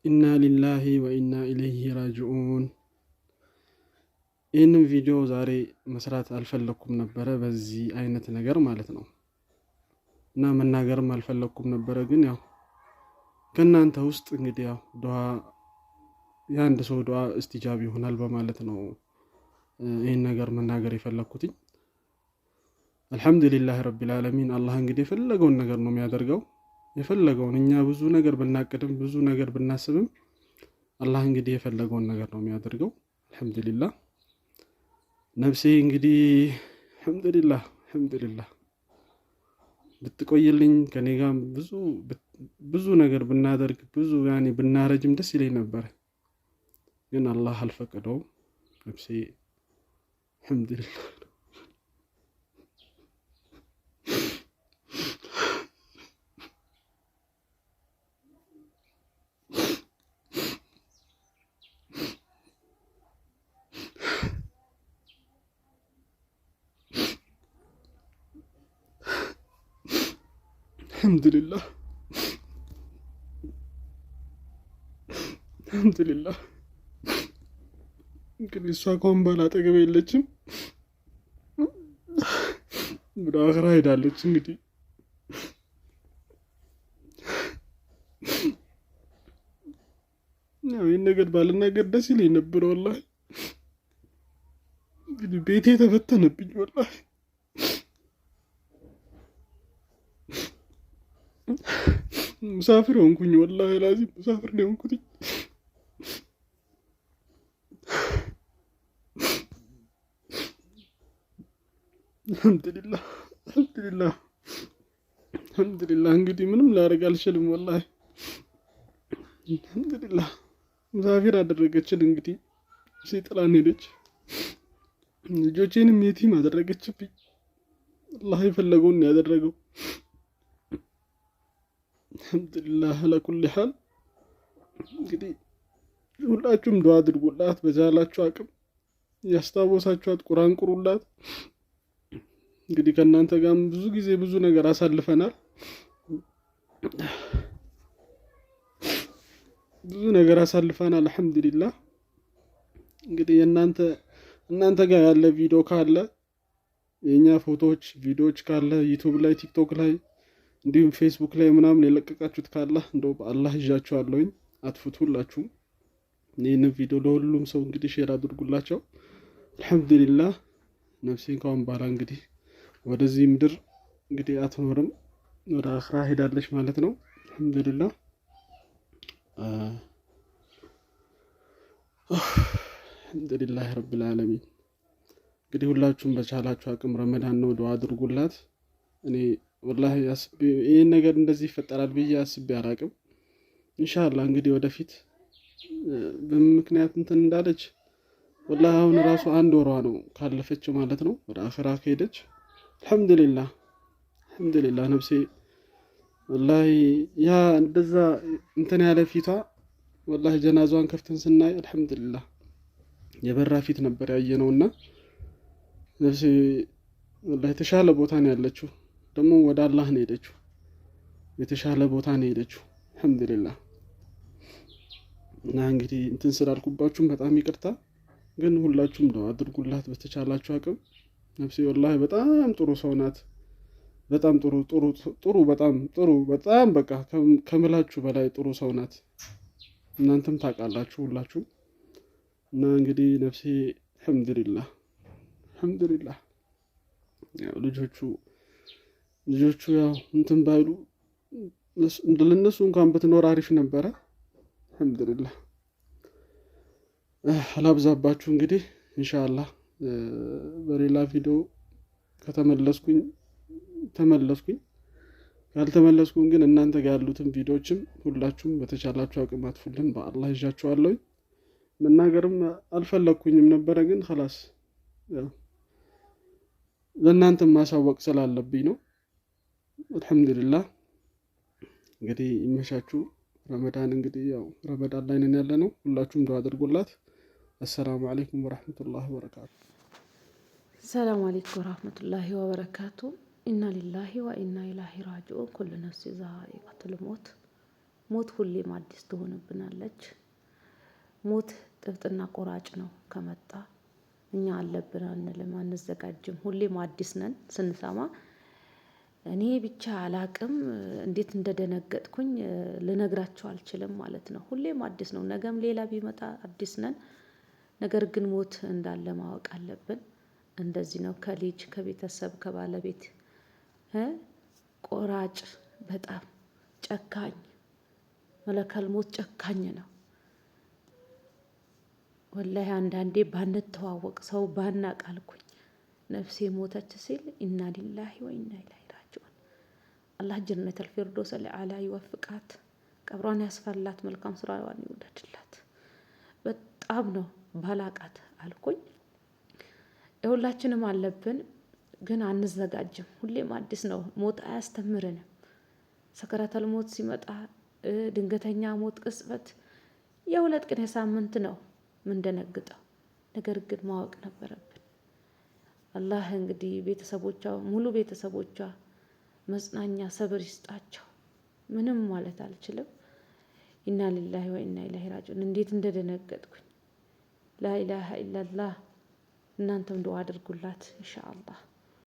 إنا لله وإنا إليه راجعون። ይህንን ቪዲዮ ዛሬ መስራት አልፈለኩም ነበረ፣ በዚህ አይነት ነገር ማለት ነው፣ እና መናገርም አልፈለኩም ነበረ። ግን ያው ከእናንተ ውስጥ እንግዲህ ያው ዱዓ፣ የአንድ ሰው ዱዓ እስቲጃብ ይሆናል በማለት ነው ይህን ነገር መናገር የፈለግኩትኝ። አልሐምዱሊላህ ረቢል ዓለሚን። አላህ እንግዲህ የፈለገውን ነገር ነው የሚያደርገው። የፈለገውን፣ እኛ ብዙ ነገር ብናቅድም ብዙ ነገር ብናስብም አላህ እንግዲህ የፈለገውን ነገር ነው የሚያደርገው። አልሐምዱሊላህ፣ ነፍሴ እንግዲህ አልሐምዱሊላህ፣ አልሐምዱሊላህ፣ ብትቆይልኝ ከኔ ጋር ብዙ ብዙ ነገር ብናደርግ፣ ብዙ ያኔ ብናረጅም ደስ ይለኝ ነበረ፣ ግን አላህ አልፈቀደውም። ነፍሴ አልሐምዱሊላህ፣ አልሐምዱሊላህ፣ አልሐምዱሊላህ። እንግዲህ እሷ ከአሁን በኋላ አጠገቤ የለችም፣ ወደ አኽራ ሄዳለች። እንግዲህ ያው ይህን ነገር ባልናገር ደስ ይለኝ ነበር። ወላሂ እንግዲህ ቤቴ ተበተነብኝ። ወላሂ ሙሳፊር ሆንኩኝ። ወላሂ ላዚም ሙሳፊር ነው የሆንኩት። አልሐምዱሊላህ፣ አልሐምዱሊላህ፣ አልሐምዱሊላህ። እንግዲህ ምንም ላደርግ አልችልም። ወላሂ አልሐምዱሊላህ፣ ሙሳፊር አደረገችን። እንግዲህ ሲጥላን ሄደች። ልጆቼንም የቲም አደረገችብኝ። አላህ የፈለገውን ያደረገው። አልሐምዱሊላህ አላ ኩሊ ሐል። እንግዲህ ሁላችሁም ዱዓ አድርጉላት፣ በቻላችሁ አቅም ያስታወሳችኋት ቁርአን ቁሩላት። እንግዲህ ከእናንተ ጋርም ብዙ ጊዜ ብዙ ነገር አሳልፈናል። ብዙ ነገር አሳልፈናል። አልሐምዱሊላህ። እንግዲህ እናንተ ጋር ያለ ቪዲዮ ካለ፣ የእኛ ፎቶዎች ቪዲዮዎች ካለ፣ ዩቱብ ላይ፣ ቲክቶክ ላይ፣ እንዲሁም ፌስቡክ ላይ ምናምን የለቀቃችሁት ካለ እንደው በአላህ ይዣችኋለሁኝ፣ አጥፉት ሁላችሁም። ይህንን ቪዲዮ ለሁሉም ሰው እንግዲህ share አድርጉላቸው። አልሐምዱሊላህ፣ ነፍሴን ካሁን በኋላ እንግዲህ ወደዚህ ምድር እንግዲህ አትኖርም፣ ወደ አኽራ ሄዳለች ማለት ነው። አልሐምዱሊላህ፣ አልሐምዱሊላህ ረብል ዓለሚን። እንግዲህ ሁላችሁም በቻላችሁ አቅም፣ ረመዳን ነው፣ ዱዓ አድርጉላት። እኔ ወላሂ አስቤ ይህን ነገር እንደዚህ ይፈጠራል ብዬ አስቤ አላቅም። ኢንሻአላህ እንግዲህ ወደፊት በምን ምክንያት እንትን እንዳለች፣ ወላሂ አሁን ራሱ አንድ ወሯ ነው ካለፈችው ማለት ነው፣ ወደ አኺራ ከሄደች። አልሐምዱሊላህ፣ አልሐምዱሊላህ። ነፍሴ ወላሂ ያ እንደዛ እንትን ያለ ፊቷ፣ ወላሂ ጀናዛዋን ከፍተን ስናይ አልሐምዱሊላህ የበራ ፊት ነበር ያየነውና ነፍሴ ወላሂ የተሻለ ቦታ ነው ያለችው። ደግሞ ወደ አላህ ነው የሄደችው። የተሻለ ቦታ ነው የሄደችው። አልሐምዱሊላህ። እና እንግዲህ እንትን ስላልኩባችሁም በጣም ይቅርታ፣ ግን ሁላችሁም ነው አድርጉላት በተቻላችሁ አቅም። ነፍሴ ወላሂ በጣም ጥሩ ሰው ናት። በጣም ጥሩ፣ ጥሩ፣ ጥሩ፣ በጣም ጥሩ፣ በጣም በቃ ከምላችሁ በላይ ጥሩ ሰው ናት። እናንተም ታውቃላችሁ ሁላችሁም። እና እንግዲህ ነፍሴ አልሐምዱሊላህ፣ አልሐምዱሊላህ። ያው ልጆቹ ያው እንትን ባይሉ ለእነሱ እንኳን ብትኖር አሪፍ ነበረ። አልሐምዱሊላህ፣ አላብዛባችሁ። እንግዲህ ኢንሻአላህ በሌላ ቪዲዮ ከተመለስኩኝ ተመለስኩኝ፣ ካልተመለስኩም ግን እናንተ ጋር ያሉትን ቪዲዮዎችም ሁላችሁም በተቻላችሁ አቅም አጥፉልን። በአላህ ይዣችኋለሁ። መናገርም አልፈለግኩኝም ነበረ፣ ግን ኸላስ ለእናንተም ማሳወቅ ስላለብኝ ነው። አልሐምዱሊላህ፣ እንግዲህ ይመሻችሁ። ረመዳን እንግዲህ ያው ረመዳን ላይ ነን ያለ ነው። ሁላችሁም ዱዓ አድርጉላት። አሰላሙ አለይኩም ወረሕመቱላሂ ወበረካቱ። ሰላም አለይኩም ወራህመቱላሂ ወበረካቱ። ኢና ሊላሂ ወኢና ኢላሂ ራጂኡን። ኩሉ ነፍሲ ዛኢቀቱል ሞት። ሞት ሁሌም አዲስ ትሆንብናለች። ሞት ጥብጥና ቆራጭ ነው። ከመጣ እኛ አለብን አንልም፣ አንዘጋጅም። ሁሌም አዲስ ነን ስንሰማ። እኔ ብቻ አላቅም እንዴት እንደደነገጥኩኝ ልነግራቸው አልችልም ማለት ነው። ሁሌም አዲስ ነው። ነገም ሌላ ቢመጣ አዲስ ነን። ነገር ግን ሞት እንዳለ ማወቅ አለብን። እንደዚህ ነው። ከልጅ፣ ከቤተሰብ፣ ከባለቤት ቆራጭ፣ በጣም ጨካኝ መለከል ሞት ጨካኝ ነው። ወላሂ አንዳንዴ ባንተዋወቅ ሰው ባናቅ አልኩኝ ነፍሴ ሞተች ሲል ኢና ሊላሂ ወኢና ኢለይሂ ራጂዑን። አላህ ጀነተል ፊርዶስ አልአዕላ ይወፍቃት፣ ቀብሯን ያስፋላት፣ መልካም ስራዋን ይውደድላት። በጣም ነው ባላቃት አልኩኝ። የሁላችንም አለብን፣ ግን አንዘጋጅም። ሁሌም አዲስ ነው። ሞት አያስተምረንም። ሰከረተል ሞት ሲመጣ ድንገተኛ ሞት ቅጽበት የሁለት ቀን የሳምንት ነው ምንደነግጠው። ነገር ግን ማወቅ ነበረብን። አላህ እንግዲህ ቤተሰቦቿ ሙሉ ቤተሰቦቿ መጽናኛ ሰብር ይስጣቸው። ምንም ማለት አልችልም። ኢና ሊላሂ ወኢና ኢለይሂ ራጂዑን። እንዴት እንደደነገጥኩኝ ላኢላሃ ኢላላህ። እናንተም ዱዓ አድርጉላት ኢንሻአላህ።